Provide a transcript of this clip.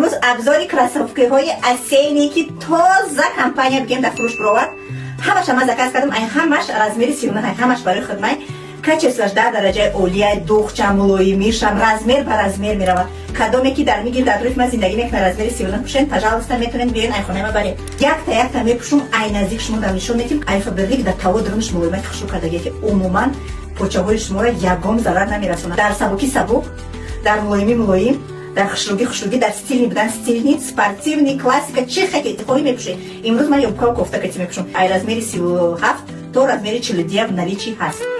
Имрӯз обзори кроссовкиҳои осенний, ки тоза компания бигем дар фурӯш бировард. Ҳамаша ман заказ кардам. Ай ҳамаш размери 39, ҳамаш барои хидмай. Качествоаш дар дараҷаи олия, духча, мулоимишам, размер ба размер меравад. Кадоме ки дар мигир дар атрофи ман зиндагӣ мекунад, размери 39 пӯшен, пожалуйста, метавонед биёен, ай хонаи ма баред. Якта якта мепӯшум, ай наздик шумо дар нишон метим. Ай Фаберлик дар таво дурунаш мулоимати хушрӯ кардагие, ки умуман почаҳои шуморо ягон зарар намерасонад. Дар сабукӣ сабук, дар мулоимӣ мулоим, дар хушрӯгӣ хушрӯгӣ, дар стильный будан стильный, спортивный, классика, чӣ хеки хоҳӣ мепӯшед. Имрӯз ман юбкау кофта кати мепӯшам. Ай размери 37 то размери 42 в наличии ҳаст.